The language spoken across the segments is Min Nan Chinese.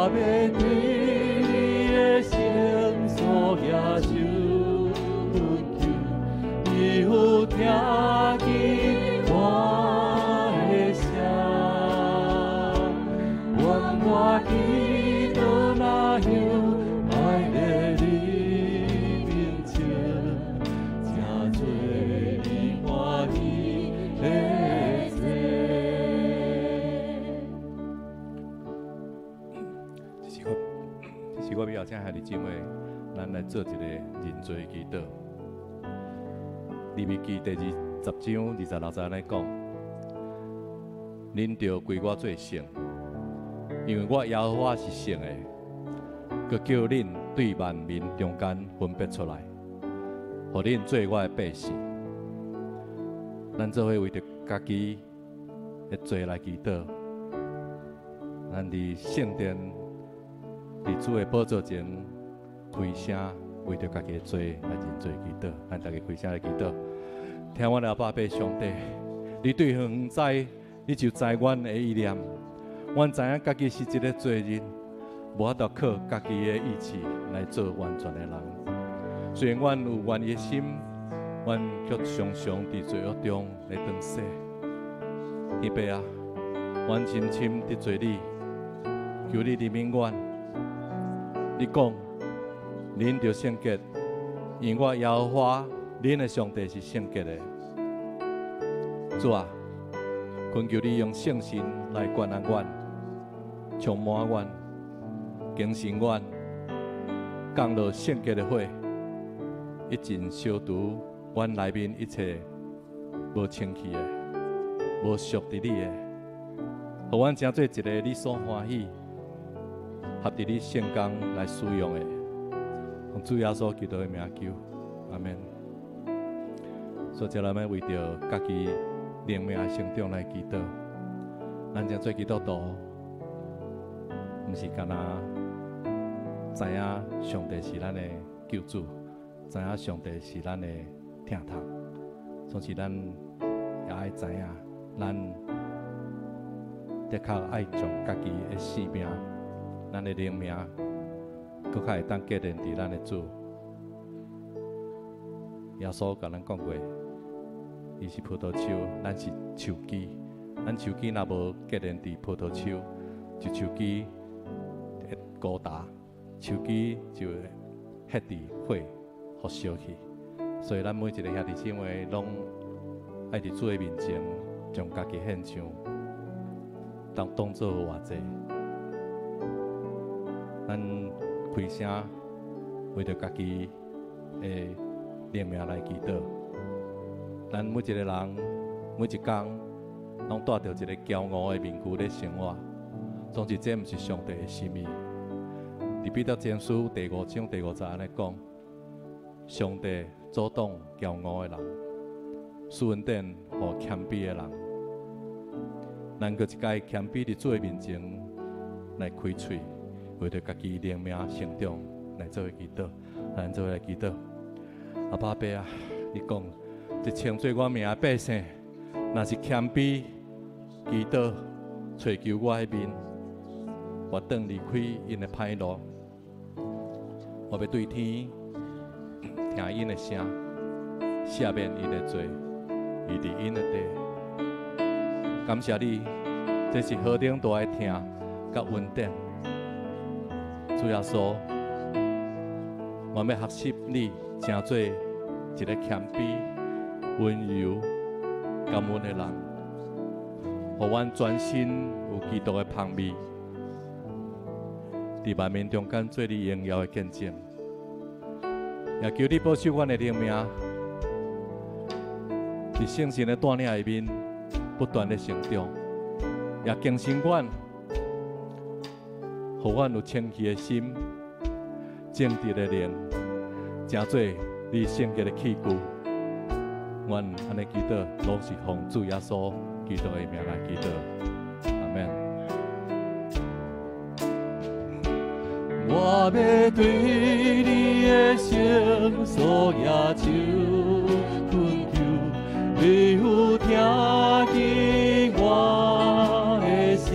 我欲對你的聖所舉手懇求，你有聽見我的聲。願我祈禱若香，擺佇你面前，成做你歡喜的祭。這是我欲邀請兄弟姊妹，咱來做一個認罪祈禱。利未記第20章26節按呢講：恁著歸我做聖，因為我耶和華是聖的，閣叫恁對萬民中間分別出來，予恁做我的百姓。咱做伙為著家己的罪來祈禱。咱佇聖殿，佇主的寶座前開聲，為著家己的罪來認罪祈禱。咱逐家開聲來祈禱。聽阮的阿爸父上帝，你對遠遠知，你就知阮的意念。阮知影家己是一个罪人，無法度靠家己的意志來做完全的人。雖然阮有願意的心，阮卻常常佇罪惡中來頓死。天父啊，阮深深得罪你，求你憐憫阮。你講，恁著聖潔，因為我耶和華恁的上帝是聖潔的。主啊，懇求你用聖神來關愛阮，充滿阮，更新阮，降落聖潔的火，一盡消除阮內面一切無清氣的、無屬佇你的，予阮成做一个你所歡喜、合佇你聖工來使用的。奉主耶穌基督的名求，阿們。所以，咱欲為著家己靈命的成長來祈禱。咱成做基督徒，毋是干焦知影上帝是咱的救主，知影上帝是咱的疼痛，總是咱也愛知影，咱的確愛將家己的性命、咱的靈命，閣較會當結連佇咱的主。耶穌共咱講過，伊是葡萄樹，咱是樹枝。咱樹枝若無結連佇葡萄樹，就樹枝會孤單，樹枝就會歇佇火，予燒去。所以咱每一個兄弟姊妹攏愛佇主的面前，將家己獻上，當做活祭。咱開聲為著家己的靈命來祈禱。咱每一個人，每一工，攏戴著一个驕傲的面具咧生活。總之，這毋是上帝的心意。佇彼得前書第五章第五節按呢講：上帝阻擋驕傲的人，賜恩典予謙卑的人。咱閣一擺謙卑佇主的面前來開喙，為著家己靈命成長來做伙祈禱，咱做伙來祈禱。阿爸父啊，你講，這稱做我名的百姓，若是謙卑祈禱，揣求我的面，我轉離開𪜶的歹路，我欲對天聽𪜶的聲，赦免𪜶的罪，醫治𪜶的地。感謝你，這是何等大的疼佮恩典。主耶穌，我欲學習你，成做一个謙卑、溫柔、感恩的人，予阮全身有基督的芳味，佇萬民中間做你榮耀的見證。也求你保守阮的靈命，佇聖神的帶領下面不斷的成長，也更新阮，予阮有清氣的心、正直的靈，成做你聖潔的器具。阮按呢祈禱，攏是奉主耶穌基督的名來祈禱，阿們。我欲對你的聖所舉手懇求，你有聽見我的聲，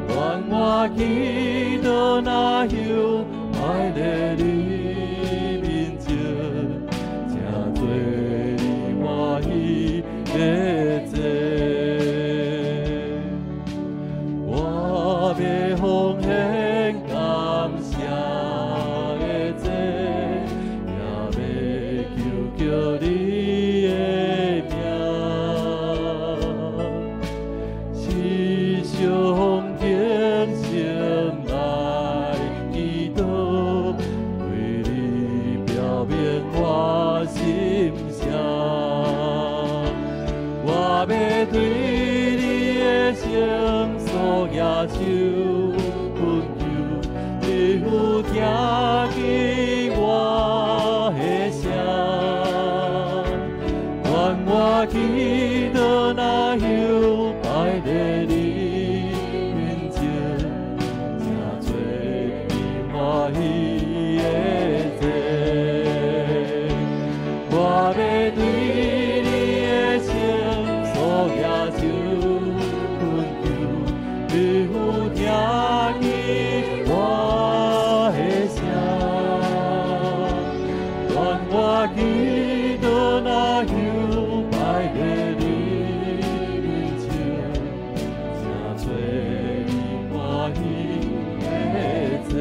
願我我祈禱若休擺佇你面前，成做你歡喜的祭。我欲奉獻感謝的祭，也欲求叫你的名，時常虔誠來祈禱，對你表明我心聲。我欲對你的聖所舉手懇求，你有聽見我的聲。願我祈禱若休擺佇你面前，成做你歡喜的祭。我欲對你的聖所舉手懇求，你有聽見我的聲。願我祈禱若休擺佇你面前，成做你歡喜的祭。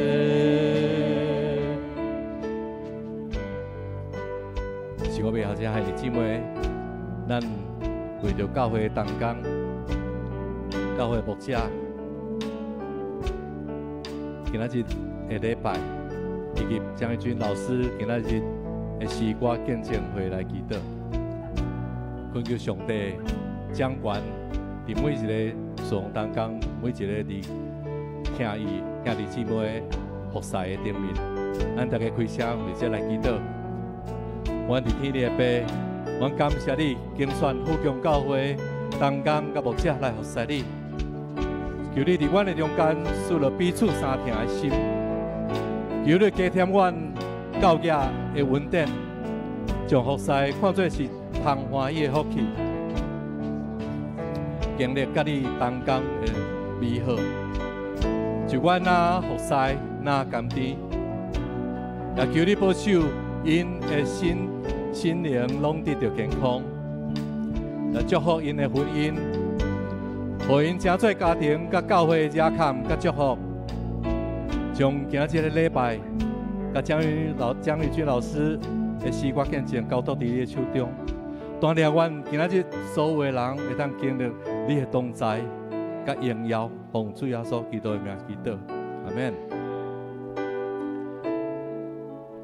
是我欲邀請兄弟姊妹，咱為著教會同工、教會牧者，今仔日的禮拜，以及張義軍老師今仔日的詩歌見證會來祈禱，懇求上帝掌權佇每一個事奉同工，每一個佇聽伊兄弟姊妹服侍的頂面，咱大家開聲為這來祈禱。阮佇天的爸，阮感謝你揀選富強教會同工佮牧者來服侍你，求你佇阮的中間賜予彼此相疼的心，求你加添阮教業的恩典，將服侍看做是通歡喜的福氣，經歷佮你同工的美好，就阮若服侍若甘甜，也求你保守𪜶的身心靈攏得著健康，也祝福𪜶的婚姻，予𪜶成做家庭佮教會的依靠佮祝福。將今仔這个禮拜，佮張宇軍老師的詩歌見證交託佇你的手中，帶領阮今仔日所有的人會當經歷你的同在佮榮耀，奉主耶穌基督的名祈禱，阿門。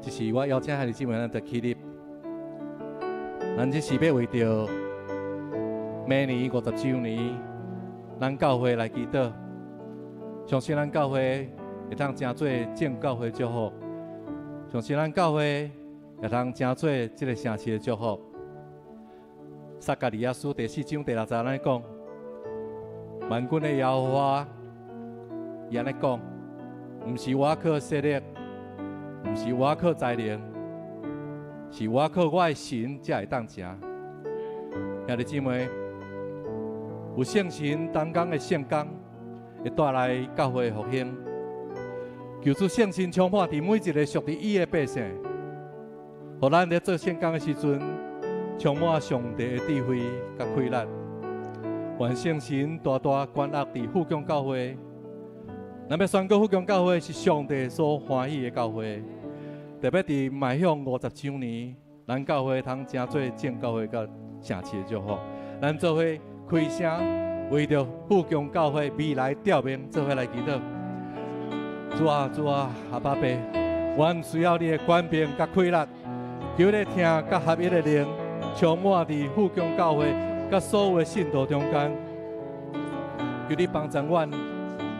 這是我邀請兄弟姊妹咱來起立，咱這是欲為著明年50週年，咱教會來祈禱，相信咱教會會當成做眾教會祝福，相信咱教會會當成做這个城市的祝福。撒迦利亞書第4章第6節按呢講，萬軍的耶和華伊按呢講，毋是我靠勢力，毋是我靠才能，是我靠我的神才會當成。兄弟姊妹，有聖神同工的聖工，會帶來教會的復興。求主聖神充滿佇每一个屬佇伊的百姓，予咱咧做聖工的時陣，充滿上帝的智慧佮氣力。願聖神大大權壓佇富強教會。咱欲宣告富強教會是上帝所歡喜的教會，特別佇邁向50週年，咱教會通成做眾教會佮城市的祝福。咱做伙開聲，為著富強教會未來調命，做伙來祈禱。主啊，主啊，阿爸父，阮需要你的權柄佮氣力，求你疼佮合一的靈，充滿佇富強教會佮所有的信徒中間。求你幫助阮，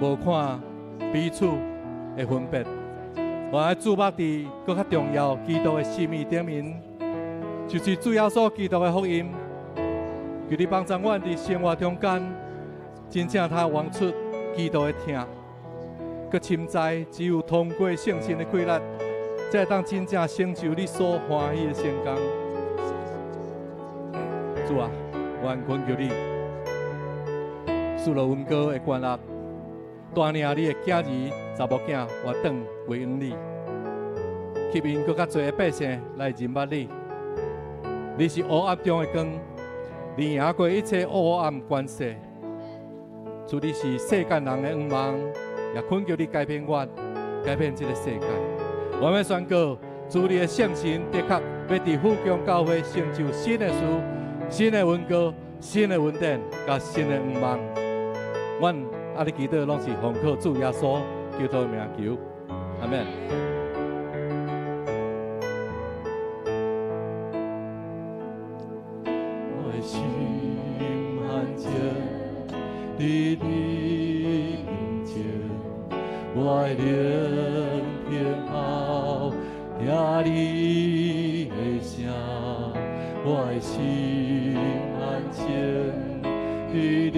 無看彼此的分別，我愛注目佇閣較重要基督的心意頂面，就是主耶穌基督的福音。求你幫助阮佇生活中間，真正通活出基督的疼，閣深知只有通過聖神的氣力，才會當真正成就你所歡喜的聖工。主啊，阮懇求你，賜予恩膏的權力，帶領你的囝兒、查某囝活轉歸於你，吸引閣較濟的百姓來認捌你。你是黑暗中的光，你贏過一切黑暗權勢。主，你是世間人的向望，也懇求你改變我，改變這个世界。我們宣告，主你的聖神的確欲佇富強教會成就新的事、新的恩膏、新的恩典、佮新的向望。阮按呢祈禱，攏是奉靠主耶穌基督的名求，阿們。我的心安靜佇你面前，我的靈聽候聽你的聲，我的心安靜佇你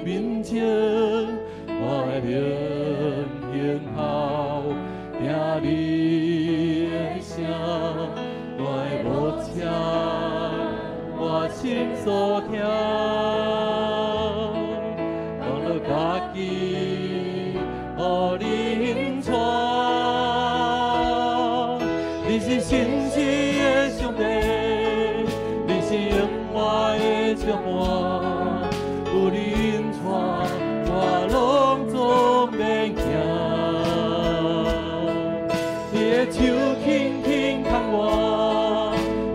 面前，我的靈聽候聽你的聲，我的牧者，我心所疼，放落家己，予恁帶。你是信實的上帝，你是永活的石磐，有你引帶，我攏總免驚。你的手輕輕牽我，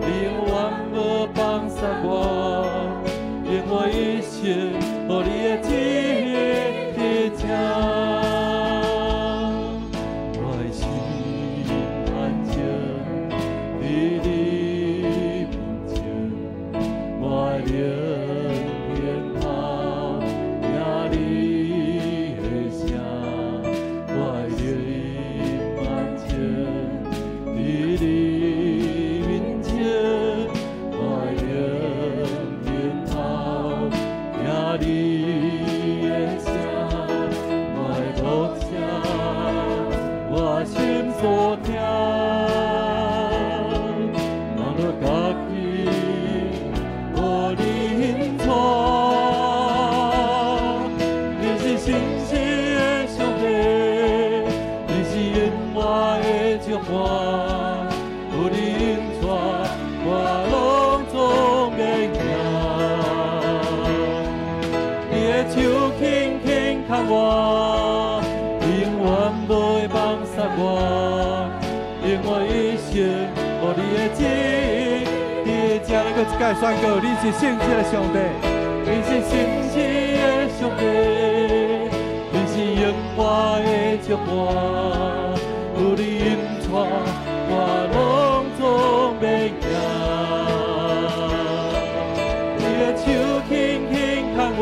你永遠無放捨我，用我一生予你的旨意佇這。我的心安靜佇你面前，我的靈聽候聽你的聲，我的靈安靜佇你面前，我的靈聽候聽你的聲，我的牧者，我心所疼，放落家己予恁帶。你是信實的上帝，你是永活的石磐，有你引帶，我攏總免驚。你的手輕輕牽我，你永遠無會放捨我，用我一生予你的旨意佇這。咱閣一擺宣告，你是信實的上帝，你是信實的上帝，你是永活的石磐，有你引帶，我攏總免驚。你的手輕輕牽我，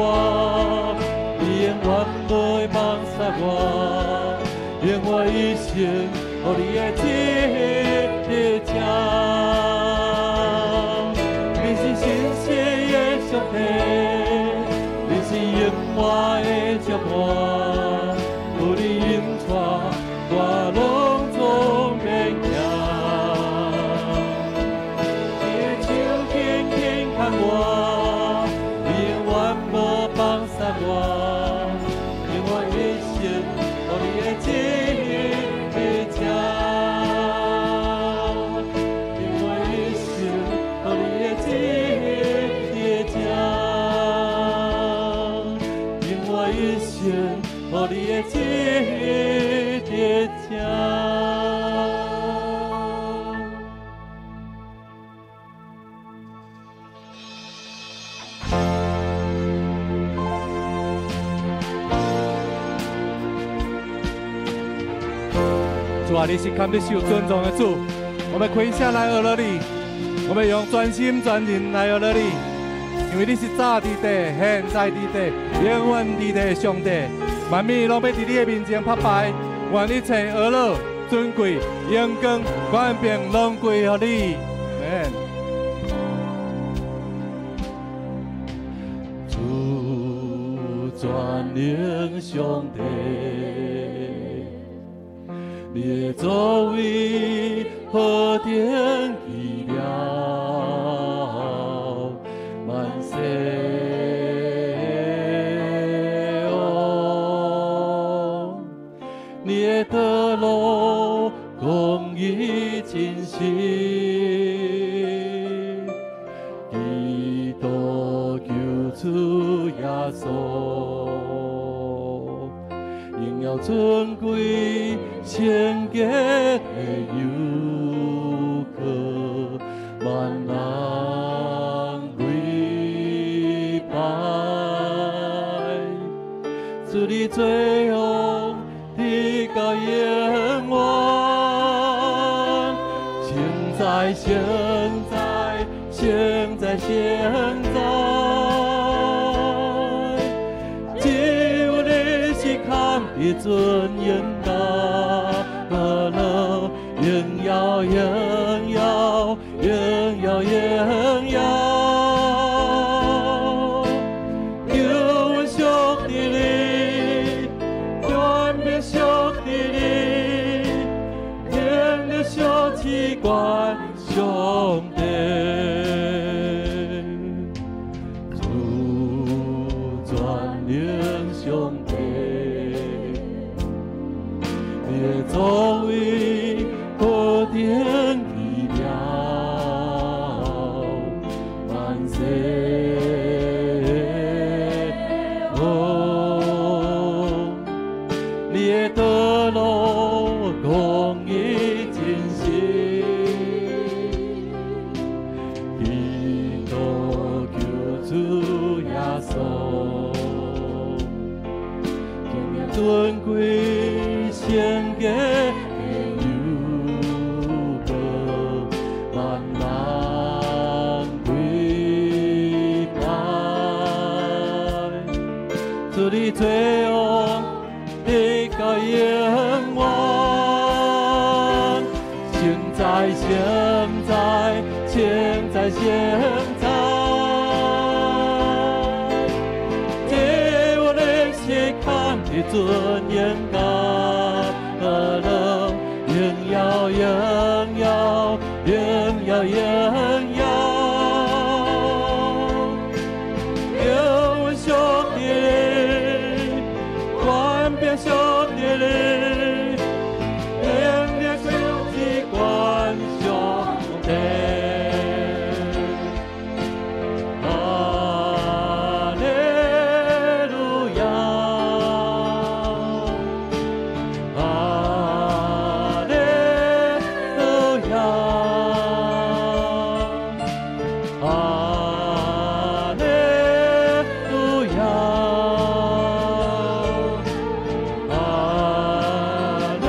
你永遠無會放捨我，用我一生予你的旨意佇這。你是信實的上帝，你是永活的石磐，有你引帶，我攏總免驚。你的手輕輕牽我，你永遠無放捨我，用我一生予你的旨意佇這。用我一生予你的旨意佇這。用我一生予你的旨意佇這。主啊，你是堪得受尊重的主，我們開聲來學你，我們用全心全人來學你，因為你是早佇地、現在佇地、永遠佇地的上帝，萬民攏欲佇你的面前拍敗，願一切呵咾、尊貴、榮光、權柄攏歸予你。阿們。主全能上帝，你的作為何等奇妙，萬世哦，耀尊貴聖潔的有靠，萬人跪拜。主你做王，直到永遠，聖哉聖哉聖哉聖哉，只有你是堪得尊榮甲樂，榮耀榮耀榮耀榮耀。求阮屬佇你，權柄屬佇你，能力屬至懸上帝。主全能上帝，你的作為何等奇妙，萬世王，你的道路公義真實，基督救主耶穌，敬尊貴聖潔的有靠，萬人跪拜。主你做王，直到永遠，聖哉聖哉聖哉聖哉，只有你是堪得尊榮甲樂，榮耀榮耀榮耀榮耀。求阮屬佇你，權柄屬佇你，能力屬至懸上帝。哈利路亞，哈利路亞，哈利路亞，哈利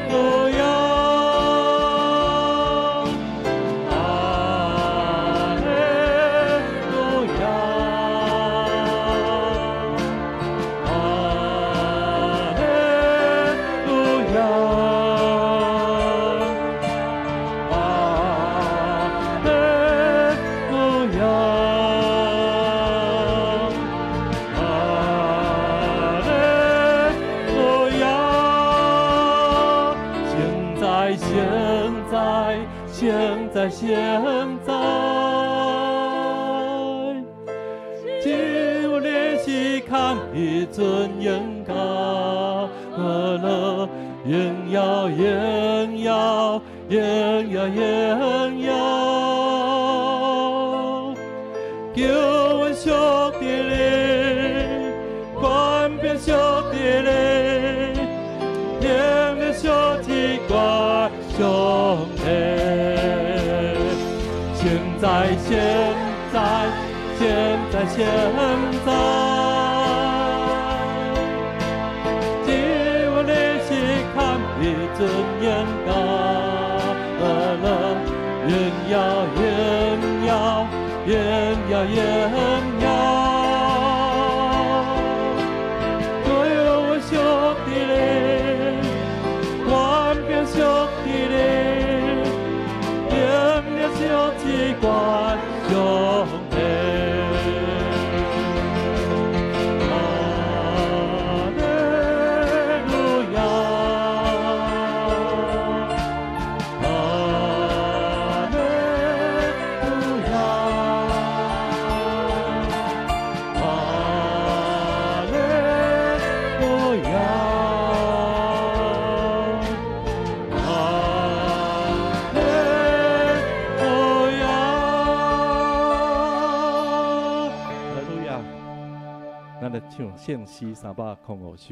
路亞，哈利路亞，哈利路亞，哈利路亞，哈利路亞，聖哉聖哉聖哉聖哉，只有你是堪得尊榮甲樂，榮耀榮耀榮耀榮耀。求阮屬佇你，權柄屬佇你，能力屬至懸上帝。聖哉聖哉聖哉聖哉，只有你是堪得尊榮甲樂，榮耀榮耀榮耀榮耀。求阮屬佇你，權柄屬佇你，能力屬至懸上帝。哈利路亞，哈利路亞，哈利路亞，哈利路亞。哈利路亞！咱來唱聖詩305首。